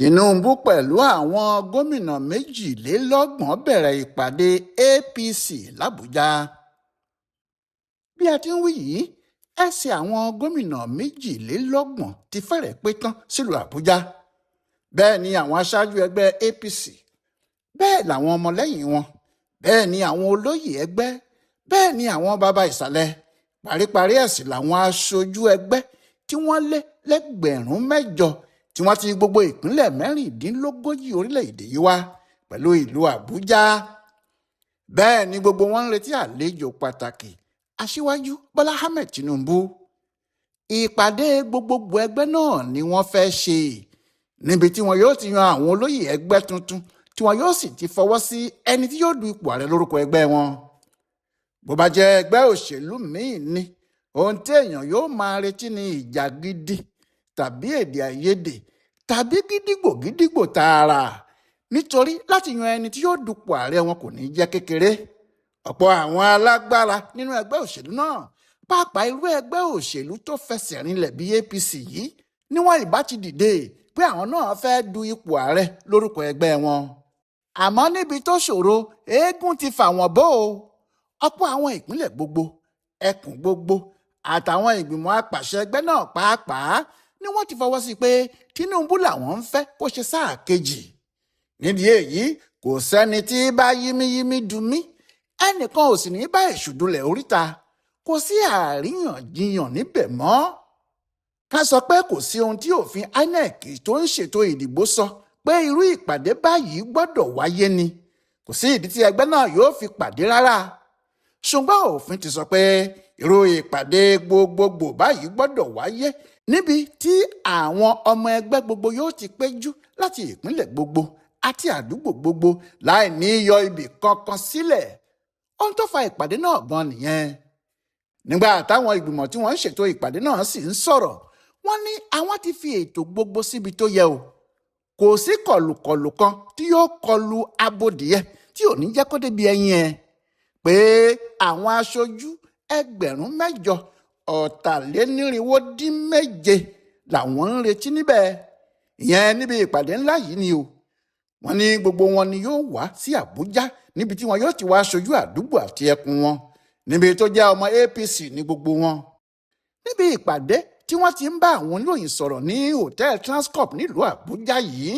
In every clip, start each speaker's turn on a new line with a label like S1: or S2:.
S1: Tinubu pẹ̀lú àwọn gómìnà 22 bẹ̀rẹ̀ ìpàdé APC làbújá. Bí a ti ń wí yìí, ẹsẹ̀ àwọn gómìnà 22 ti fẹ́rẹ̀ẹ́ pé tán sílùú Àbújá. Bẹ́ẹ̀ ni àwọn aṣáájú ẹgbẹ́ APC, bẹ́ẹ̀ làwọn ọmọlẹ́yìn wọn, bẹ́ẹ̀ ni àwọn olóyè ẹgbẹ́, bẹ́ẹ̀ ni àwọn bàbá ìsàlẹ̀, paríparí ẹ̀sìn làwọn aṣojú ẹgbẹ́ tí wọ́n lé lẹ́gbẹ̀rún 8 tí wọ́n ti gbogbo ìpínlẹ̀ 36 orílẹ̀-èdè yìí wá pẹ̀lú ìlú Àbújá. Bẹ́ẹ̀ ni gbogbo wọn ń retí àlejò pàtàkì, Aṣíwájú Bọ́lá Ahmed Tinubu. Ìpàdé gbogbogbò ẹgbẹ́ náà ni wọ́n fẹ́ ṣe, níbi tí wọn yóò ti yan àwọn olóyè ẹgbẹ́ tuntun, tí wọn yóò sì ti fọwọ́ sí ẹni tí yóò du ipò ààrẹ lórúkọ ẹgbẹ́ wọn. Bó bá jẹ́ ẹgbẹ́ òṣèlú míì ni, ohun tí èèyàn yóò máa retí ni ìjà gidi tàbí èdè àìyedè tàbí gídígbò gídígbò tààrà, nítorí láti yan ẹni tí yóò dupò ààrẹ wọn kò ní jẹ́ kékeré. Ọ̀pọ̀ àwọn alágbára nínú ẹgbẹ́ òṣèlú náà, pàápàá irú ẹgbẹ́ òṣèlú tó fẹsẹ̀ rinlẹ̀ bí APC yìí, ni wọ́n ìbá ti dìde pé àwọn náà fẹ́ du ipò ààrẹ lórúkọ ẹgbẹ́ wọn. Àmọ́ níbi tó ṣòro, eégún ti fà wọ́n bò ó. Ọ̀pọ̀ àwọn ìpínlẹ̀ gbogbo, ẹkùn gbogbo àtàwọn ìgbìmọ̀ apàṣẹ ẹgbẹ́ náà pàápàá ni wọ́n ti fọwọ́ sí pé Tinubu làwọn ń fẹ́ kó ṣe sáà kejì. Nídìí èyí, kò sẹ́ni tí bá yímíyímí dùn mí, ẹnìkan ò sì ní bá èṣù dulẹ̀ oríta. Kò sí àríyànjiyàn níbẹ̀ mọ́. Ká sọ pé kò sí ohun tí òfin INEC tó ń ṣètò ìdìbò sọ pé irú ìpàdé báyìí gbọ́dọ̀ wáyé ni. Kò sí ìdí tí ẹgbẹ́ náà yóò fi pàdé rárá. Ṣùgbọ́n òfin ti sọ pé irú ìpàdé gbogbogbò báyìí gbọ́dọ̀ wáyé níbi tí àwọn ọmọ ẹgbẹ́ gbogbo yóò ti péjú láti ìpínlẹ̀ gbogbo àti àdúgbò gbogbo láì ní yọ ibì kankan sílẹ̀. Ohun tó fa ìpàdé náà gan nìyẹn. Nígbà táwọn ìgbìmọ̀ tí wọ́n ń ṣètò ìpàdé náà sì ń sọ̀rọ̀, wọ́n ní àwọn ti fi ètò gbogbo síbi tó yẹ o. Kò sí kọlùkọlù kan tí yóò kọlu abodìyẹ tí ò ní jẹ́ kó débi ẹyin ẹ̀, pé àwọn aṣojú 84,647 làwọn ń retí níbẹ̀. Ìyẹn níbi ìpàdé ńlá yìí ni o. Wọ́n ní gbogbo wọn ni yóò wá sí Àbújá níbi tí wọn yóò ti wá aṣojú àdúgbò àti ẹkùn wọn, níbi tó jẹ́ ọmọ APC ní gbogbo wọn. Níbi ìpàdé tí wọ́n ti ń bá àwọn oníròyìn sọ̀rọ̀ ní hòtẹ́ẹ̀lì Transcorp nílùú Àbújá yìí,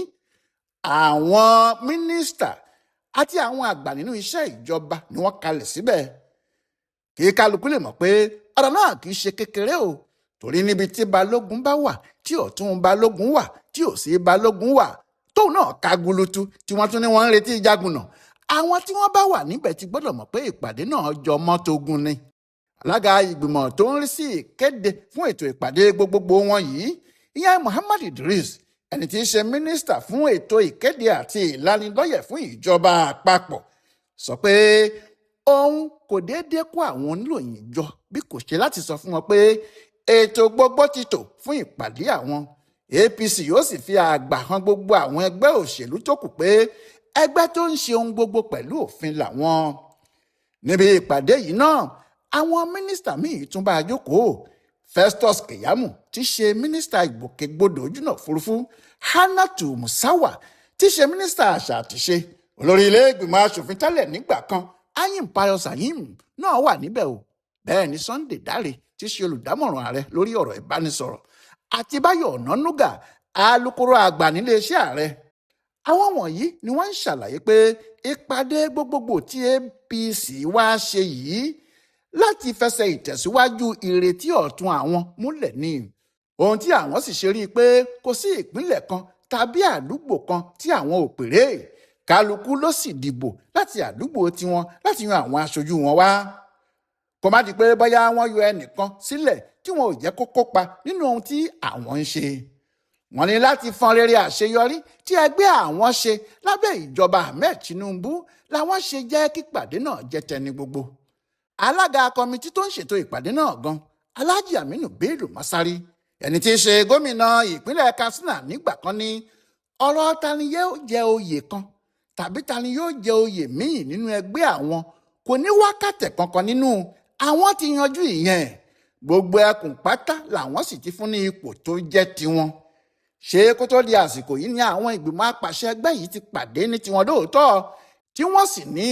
S1: àwọn mínísítà àti àwọn àgbà nínú iṣẹ́ ìjọba ni wọ́n kalẹ̀ síbẹ̀. Kí kálukú lè mọ̀ pé ọ̀rọ̀ náà kì í ṣe kékeré o, torí níbi tí balógun bá wà, tí ọ̀tún balógun wà, tí òsì balógun wà, tóun náà ka gulutu tí wọ́n tún ní wọ́n ń retí jagunà. Àwọn tí wọ́n bá wà níbẹ̀ ti gbọ́dọ̀ mọ̀ pé ìpàdé náà jọ mọ́ togun ni. Alága ìgbìmọ̀ tó ń rí sí ìkéde fún ètò ìpàdé gbogbogbò wọn yìí, ìyẹn Muhammad Idris, ẹni tí í ṣe mínísítà fún ètò ìkéde àti ìlanilọ́yẹ̀ fún ìjọba àpapọ̀, sọ pé òun kò déédéé kó àwọn oníròyìn jọ bí kò ṣe láti sọ fún wọn pé ètò gbogbo ti tò fún ìpàdé àwọn. APC yóò sì fi àgbà hàn gbogbo àwọn ẹgbẹ́ òṣèlú tó kù pé ẹgbẹ́ tó ń ṣe ohun gbogbo pẹ̀lú òfin làwọn. Níbi ìpàdé yìí náà, àwọn mínísítà míì tún bá a jókòó. Festus Keyamo tí ṣe mínísítà ìgbòkègbodò ojúnà òfurufú, Hannatu Musawa tí ṣe mínísítà àṣà àtìṣe, olórí ilé ìgbìmọ̀ asòfin tẹ́lẹ̀ nígbà kan Ayim Pius Ayim náà wà níbẹ̀ o. Bẹ́ẹ̀ ni Sunday Dare tí ṣe olùdámọ̀ràn ààrẹ lórí ọ̀rọ̀ ìbánisọ̀rọ̀ àti Báyọ̀ Ọ̀nànúgà, alukoro àgbà níléeṣẹ́ ààrẹ. Àwọn wọ̀nyí ni wọ́n ń ṣàlàyé pé ìpàdé gbogbogbò tí APC wá ṣe yìí láti fẹsẹ̀ ìtẹ̀síwájú ìrètí ọ̀tun àwọn múlẹ̀ ni. Ohun tí àwọn sì ṣe rí i pé kò sí ìpínlẹ̀ kan tàbí àdúgbò kan tí àwọn ò pèrè. Kálukú ló sì dìbò láti àdúgbò tiwọn láti yan àwọn aṣojú wọn wá. Kò má di pé bóyá wọ́n yọ ẹnìkan sílẹ̀ tí wọn ò jẹ́ kó kópa nínú ohun tí àwọn ń ṣe. Wọ́n ní láti fọn rere àṣeyọrí tí ẹgbẹ́ àwọn ṣe lábẹ́ ìjọba Ahmed Tinubu làwọn ṣe jẹ́ kípàdé náà jẹ́ tẹni gbogbo. Alága kọmitì tó ń ṣètò ìpàdé náà gan, Alhaji Aminu Bello Masari, ẹni tí í ṣe gómìnà ìpínlẹ̀ Katsina nígbà kan, ní ọ̀rọ̀ ta ni yóò jẹ oyè kan tàbí ta ni yóò jẹ oyè míì nínú ẹgbẹ́ àwọn kò ní wákàtẹ̀ kankan nínú àwọn ti yanjú ìyẹn. Gbogbo ẹkùn pátá làwọn sì ti fún ní ipò tó jẹ́ tiwọn. Ṣé kó tó di àsìkò yìí ni àwọn ìgbìmọ̀ apàṣẹ ẹgbẹ́ yìí ti pàdé ní tiwọn lóòótọ́, tí wọ́n sì ní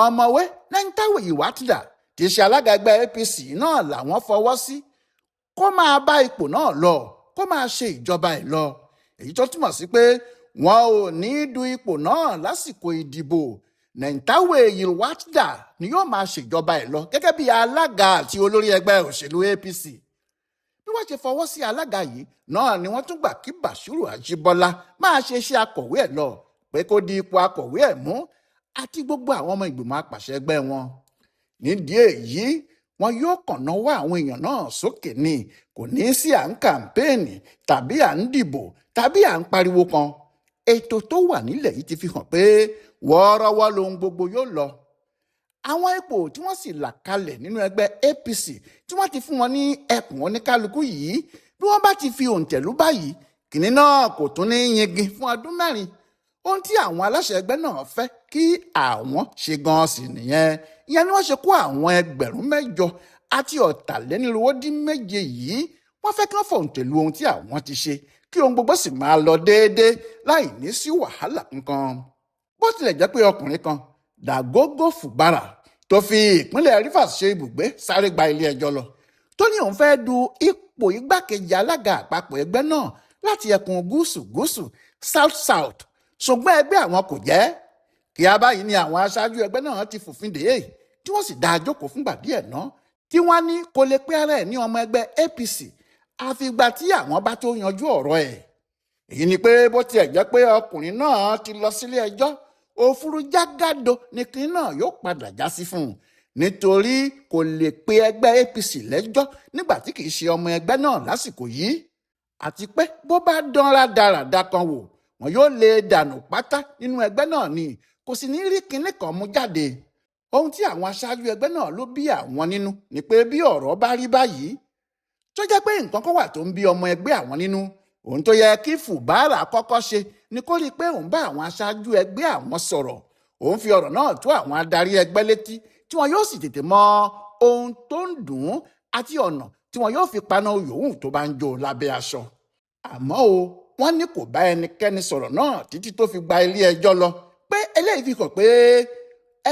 S1: ọ̀mọ̀wé Nentawe Yilwatda tí í ṣe alága ẹgbẹ́ APC náà làwọn fọwọ́ sí kó máa bá ipò náà lọ, kó máa ṣe ìjọba ẹ̀ lọ. Èyí tó túmọ̀ sí pé wọn ò ní du ipò náà lásìkò ìdìbò. Nentawe Yilwatda ni yóò máa ṣèjọba ẹ̀ lọ gẹ́gẹ́ bí alága àti olórí ẹgbẹ́ òṣèlú APC. Bí wọ́n ṣe fọwọ́ sí alága yìí náà ni wọ́n tún gbà kí Bashiru Ajíbọ́lá máa ṣe iṣẹ́ akọ̀wé ẹ̀ lọ, pé kó di ipò akọ̀wé ẹ̀ mú àti gbogbo àwọn ọmọ ìgbìmọ̀ apàṣẹ ẹgbẹ́ wọn. Nídìí èyí, wọn yóò kàn náwó àwọn èèyàn náà sókè ni, kò ní sí à ń kàmpéènì tàbí à ń dìbò tàbí à ń pariwo kan. Ètò tó wà nílẹ̀ yìí ti fi hàn pé wọ́ọ́rọ́wọ́ lohun gbogbo yóò lọ. Àwọn ipò tí wọ́n sì là kalẹ̀ nínú ẹgbẹ́ APC tí wọ́n ti fún wọn ní ẹkùn oníkálukú yìí, bí wọ́n bá ti fi òǹtẹ̀lú báyìí, kìnní náà kò tún ní yingin fún ọdún 4. Ohun tí àwọn aláṣẹ ẹgbẹ́ náà fẹ́ kí àwọn ṣe gan-an sì nìyẹn. Ìyẹn ni wọ́n ṣe kó àwọn 84,700 yìí. Wọ́n fẹ́ kí wọ́n fòǹtẹ̀lú ohun tí àwọn ti ṣe, kí ohun gbogbo sì máa lọ déédéé láì ní sí wàhálà kankan. Bó tilẹ̀ jẹ́ pé ọkùnrin kan, Dagogo Fubara, tó fi ìpínlẹ̀ Rivers ṣe ibùgbé, sáré gba ilé ẹjọ́ lọ, tó ní òun fẹ́ du ipò igbákejì alága àpapọ̀ ẹgbẹ́ náà láti ẹkùn gúúsù gúúsù South South, ṣùgbọ́n ẹgbẹ́ àwọn kò jẹ́. Kí á báyìí ni àwọn aṣáájú ẹgbẹ́ náà ti fòfin dè é, tí wọ́n sì dá a jókòó fúngbà díẹ̀ ná, tí wọ́n ní kó lè pé ara ẹ̀ ní ọmọ ẹgbẹ́ APC àfìgbà tí àwọn bá tó yanjú ọ̀rọ̀ ẹ̀. Èyí ni pé bó tiẹ̀ jẹ́ pé ọkùnrin náà ti lọ sílé ẹjọ́, òfurufú jágàdo ni kinní náà yóò padà já sí fún un, nítorí kò lè pe ẹgbẹ́ APC lẹ́jọ́ nígbà tí kì í ṣe ọmọ ẹgbẹ́ náà lásìkò yìí. Àti pé bó bá dán rádaràda kan wò, wọn yóò lè dànù pátá nínú ẹgbẹ́ náà ni, kò sì ní rí kinní kan mú jáde. Ohun tí àwọn aṣáájú ẹgbẹ́ náà ló bí àwọn nínú ni pé bí ọ̀rọ̀ bá rí báyìí, tó jẹ́ pé nǹkan kan wà tó ń bí ọmọ ẹgbẹ́ àwọn nínú, ohun tó yẹ kí Fubara kọ́kọ́ ṣe ni kó rí i pé òun bá àwọn aṣáájú ẹgbẹ́ àwọn sọ̀rọ̀, òun fi ọ̀rọ̀ náà tó àwọn adarí ẹgbẹ́ létí, tí wọn yóò sì tètè mọ ohun tó ń dùn ún àti ọ̀nà tí wọn yóò fi paná yòówù tó bá ń jó lábẹ́ aṣọ. Àmọ́ o, wọ́n ní kò bá ẹnikẹ́ni sọ̀rọ̀ náà títí tó fi gba ilé ẹjọ́ lọ, pé eléyìí fi hàn pé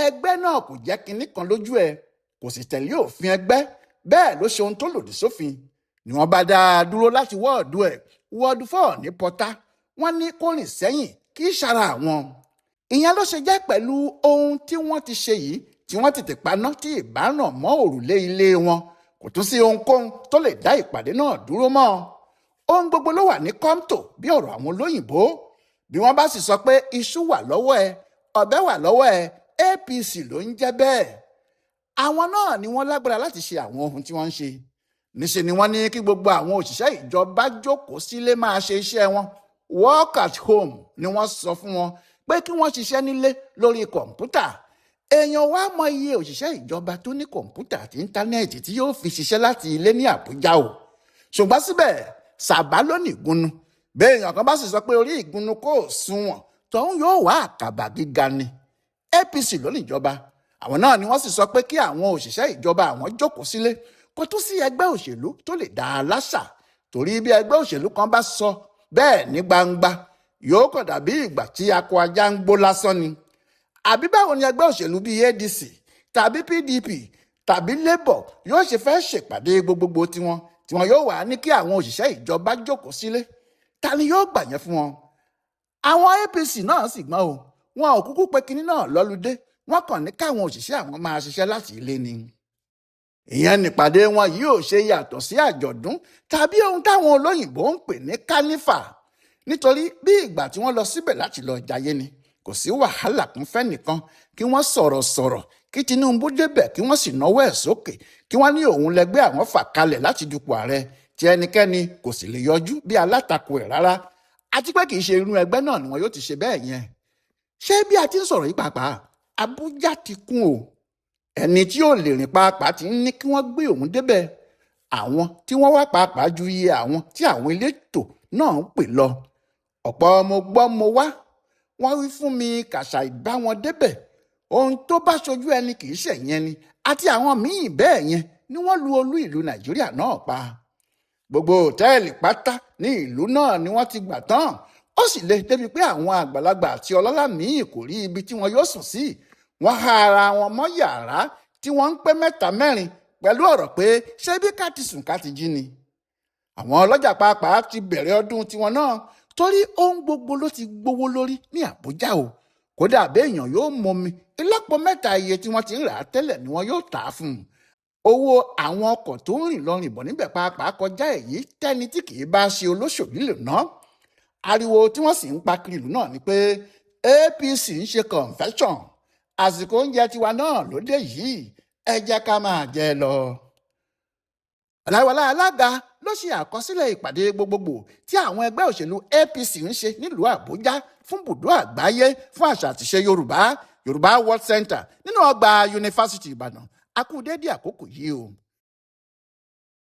S1: ẹgbẹ́ náà kò jẹ́ kinní kan lójú ẹ̀, kò sì tẹ̀lé òfin ẹgbẹ́, bẹ́ẹ̀ ló ṣe ohun tó lòdì sófin. Ni wọ́n bá dá a dúró láti wọ́ọ̀dù ẹ̀, wọ́ọ̀dù 4 ní Pọ́tà, wọ́n ní kó rìn sẹ́yìn kì í ṣara àwọn. Ìyẹn ló ṣe jẹ́ pẹ̀lú ohun tí wọ́n ti ṣe yìí, tí wọ́n tètè paná tí ìbáràn mọ́ òrùlé ilé wọn. Kò tún sí ohunkóhun tó lè dá ìpàdé náà dúró mọ́. Ohun gbogbo ló wà ní kọ́ńtò bí ọ̀rọ̀ àwọn olóyìnbó. Bí wọ́n bá sì sọ pé iṣu wà lọ́wọ́ ẹ, ọ̀bẹ wà lọ́wọ́ ẹ, APC ló ń jẹ́ bẹ́ẹ̀. Àwọn náà ni wọ́n lágbára láti ṣe àwọn ohun tí wọ́n ń ṣe. Níṣe ni wọ́n ní kí gbogbo àwọn òṣìṣẹ́ ìjọba jókòó sílé máa ṣe iṣẹ́ wọn. Work at home ni wọ́n sọ fún wọn pé kí wọ́n ṣiṣẹ́ nílé lórí kọ̀ǹpútà. Èèyàn wá mọ iye òṣìṣẹ́ ìjọba tó ní kọ̀ǹpútà àti íńtánẹ́ẹ̀tì tí yóò fi ṣiṣẹ́ láti ilé ní Àbújá o. Ṣùgbọ́n síbẹ̀, Sàbá ló ní ìgúnnu. Béèyàn kan bá sì sọ pé orí ìgúnnu kò sunwọ̀n, tọ́hún yóò wá àkàbà gíga ni. APC ló níjọba. Àwọn náà ni wọ́n sì sọ pé kí àwọn òṣìṣẹ́ ìjọba àwọn jókòó sílé, kò tún sí ẹgbẹ́ òṣèlú tó lè dá a láṣà. Torí bí ẹgbẹ́ òṣèlú kan bá sọ bẹ́ẹ̀ ní gbangba, yóò kàn dàbí ìgbà tí akọ ajá ń gbó lásán ni. Àbí báwo ni ẹgbẹ́ òṣèlú bíi ADC tàbí PDP tàbí Labour yóò ṣe fẹ́ ṣèpàdé gbogbogbò tiwọn, tí wọn yóò wá ní kí àwọn òṣìṣẹ́ ìjọba jókòó sílé? Ta ni yóò gbà yẹn fún wọn? Àwọn APC náà sì gbọ́n o, wọn ò kúkú pé kinní náà lọ́ludé, wọ́n kàn ní káwọn òṣìṣẹ́ àwọn máa ṣiṣẹ́ láti ilé ni. Ìyẹn nípàdé wọn yìí ò ṣe yàtọ̀ sí àjọ̀dún tàbí ohun táwọn olóyìnbó ń pè ní kánífà, nítorí bí ìgbà tí wọ́n lọ síbẹ̀ láti lọ jayé ni. Kò sí wàhálà kún fẹ́nìkan kí wọ́n sọ̀rọ̀ sọ̀rọ̀ kí Tinubu débẹ̀ kí wọ́n sì náwó ẹ̀ sókè, kí wọ́n ní òun lẹgbẹ́ àwọn fà kalẹ̀ láti dupò ààrẹ, tí ẹnikẹ́ni kò sì lè yọjú bí alátakò ẹ̀ rárá. Àti pé kì í ṣe inú ẹgbẹ́ náà ni wọn yóò ti ṣe bẹ́ẹ̀ yẹn. Ṣé bí a ti ń sọ̀rọ̀ yìí pàápàá, Àbújá ti kún o. Ẹni tí yóò lè rìn pàápàá ti ń ní kí wọ́n gbé òun débẹ̀. Àwọn tí wọ́n wá pàápàá ju iye àwọn tí àwọn elétò náà ń pè lọ. Ọ̀pọ̀ mo gbọ́ mo wá, wọ́n wí fún mi kàṣà ìbá wọn débẹ̀. Ohun tó bá ṣojú ẹni kì í ṣẹ̀yìn ẹni, àti àwọn míì bẹ́ẹ̀ yẹn ni wọ́n lu olú ìlú Nàìjíríà náà pa. Gbogbo òtẹ́ẹ̀lì pátá ní ìlú náà ni wọ́n ti gbà tán. Ó sì le débi pé àwọn àgbàlagbà àti ọlọ́lá míì kò rí ibi tí wọn yóò sùn sí. Wọ́n há ara wọn mọ́ yàrá tí wọ́n ń pé mẹ́ta mẹ́rin pẹ̀lú ọ̀rọ̀ pé ṣé bí ká ti sùn ká ti jí ni. Àwọn ọlọ́jà pàápàá ti bẹ̀rẹ̀ ọdún tiwọn náà torí ohun gbogbo ló ti gbówó lórí ní Àbújá o. Kódà béèyàn yóò mọmi ìlọ́po mẹ́ta iye tí wọ́n ti ń rà á tẹ́lẹ̀ ni wọ́n yóò tà á fún un. Owó àwọn ọkọ̀ tó ń rìn lọ rìn bọ̀ níbẹ̀ pàápàá kọjá èyí tẹ́ni tí kì í bá ṣe olóṣèlú lè ná. Ariwo tí wọ́n sì ń pa kiri ìlú náà ni pé APC ń ṣe convention, àsìkò oúnjẹ tiwa náà ló dé yìí, ẹ jẹ́ ká máa jẹ lọ. Ọláyíwọlá Alága ló ṣe àkọsílẹ̀ ìpàdé gbogbogbò tí àwọn ẹgbẹ́ òṣèlú APC ń ṣe nílùú Àbújá fún bùdó àgbáyé fún àṣà àtìṣe Yorùbá, Yorùbá World Center, nínú ọgbà Yunifásitì Ìbàdàn. A kú déédéé àkókò yìí o.